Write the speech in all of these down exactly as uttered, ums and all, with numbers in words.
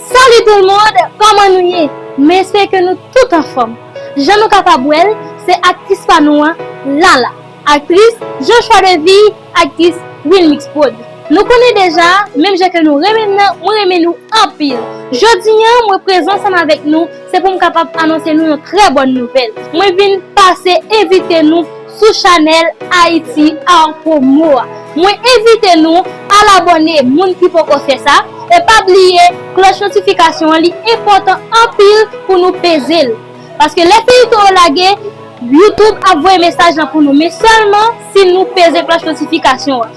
Salut tout le monde, kòman nou ye? M espere ke nou tout anfòm. Jan nou kapab wè l, se aktris pa nou an, Lala. Aktris, Joshua Devi, aktris, Wilmix Prod. Nou konnen deja, menm jan ke nou renmen m nan, mwen renmen nou anpil. Jodi a, mwen prezan ansanm avèk nou, se pou m kapab anonse nou yon trè bòn nouvèl. Mwen vin pase envite nou sou chanèl Haïti Art Promo a. Mwen envite nou al abòne, moun ki poko fè sa, e pa bliye klòch notifikasyon an, li enpòtan anpil pou nou peze l. Paske lè feyiton yo lage, YouTube ap voye mesaj lan pou nou, men sèlman si nou peze klòch notifikasyon an.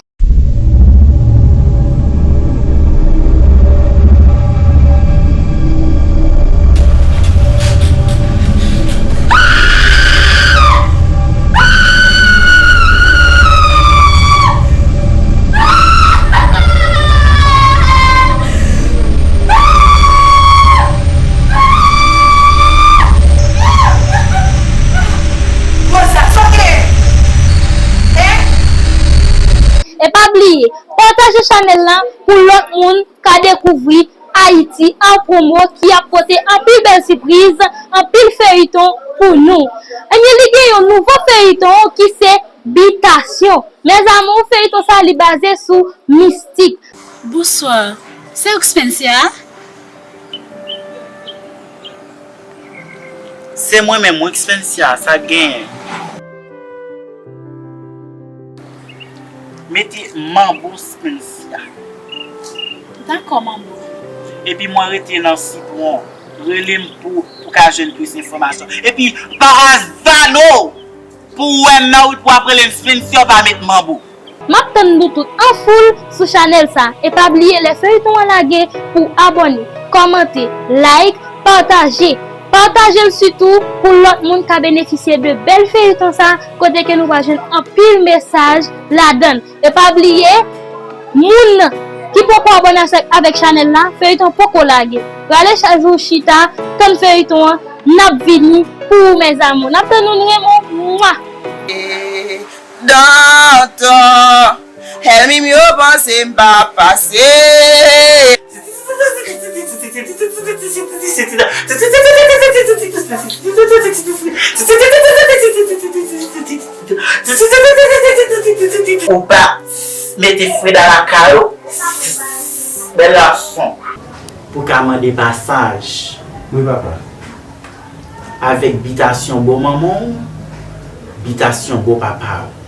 Rosa, sa w gen? Hein? E pa bliye, pataje chanèl lan pou lòt moun ka dekouvri Ayiti an pwomo ki ap pote anpil bèl sipriz, anpil feyiton pou nou. Ebyen, li gen yon nouvo feyiton ki se Bitasyon. Mes amours, feyiton sa li baze sou mistik. Bonswa, se ou k Spencer a? Se mwen menm, wi, Spencer, sa k genyen? Mete Manbo Spencer. Dakò, Manbo. Epi mwen rete nan Sitwon. Rele m pou, pou ka jwenn plis enfòmasyon. Epi, pa aza non! Pou w wè m nan wout pou w ap rele m Spencer, pa met Manbo. M ap tann nou tout an foul sou chanèl sa. E pa bliye lè feyiton an lage pou abòne, kòmante, like, pataje. Pataje l sitou pou lòt moun ka benefisye de bèl feyiton sa, kote ke nou va jwenn anpil mesaj ladan l. E pa bliye, moun ki poko abòne avèk, avèk chanèl la, feyiton poko lage. Rale chaj ou chita, tann feyiton an, n ap vini pou ou, mes amours. N ap tann nou, nou renmen w. Mwa! Dantan, ènmi m yo panse m pa pase. Ou pa mete Freda lakay ou? Bèl gason. Pou ka mande pasaj. Wi, papa. Avèk bitasyon bò manman w, bitasyon bò papa w.